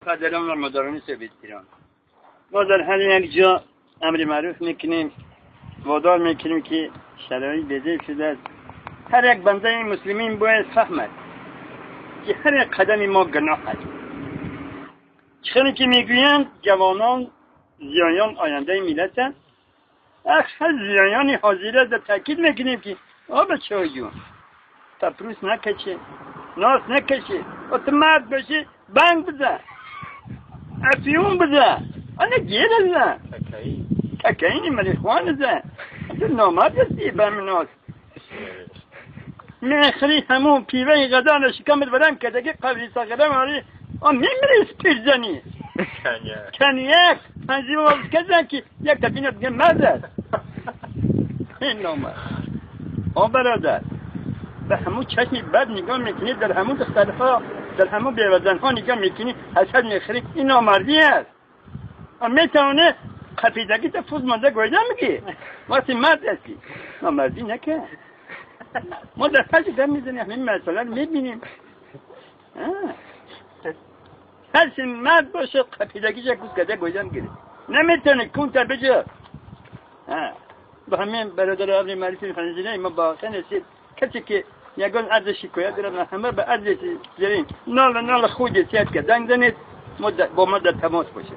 پدران و مادران سویت ایران، ما در هر یک جا امر معروف میکنیم، وادار میکنیم که شرایط بده شده است. هر یک بنده مسلمین باید فهمد که هر یک قدم ما گناه است. چخیلی که میگویند جوانان زیایان آینده ملتند، هر زیایان حاضره در تاکید میکنیم که آ بچه جون، پپروس نکشه، ناس نکشه، و تو مرد باشی بنگ بزن، افیون بزن، انا گیر بزن، ککینی مریخوان بزن، تو نامرد هستی به همین ناس میخری همون پیوه غذا شکمت بدن که دیگه قبلی ساقدم آری آن میمیری پیرزنی کنیک تنظیم وابس کردن که یک دفعه دیگه مرد است. این نامرد. آ برادر، به همون چشمی بد نگاه میکنی، در همون دخترها، در همون بیوزنها نگاه میکنی، حسد میخری، این نامردی است. میتونه قپیدگی تا فوز مانده گویده میگی وقتی مرد هستی نامردی نکن. ما در پس گم میزنیم، همین مسئله رو میبینیم. هر چی مرد باشه قپیدگیش یک گوز کده گویده میگیره، نمیتونه کون تا بجا. به همین برادر امر معروفی خنزینه ما با رسید. کسی که یگان عرض شکایت دارد، همه به عرض زرین نال نال خود سیاد که زنگ زنید، با ما در تماس باشه.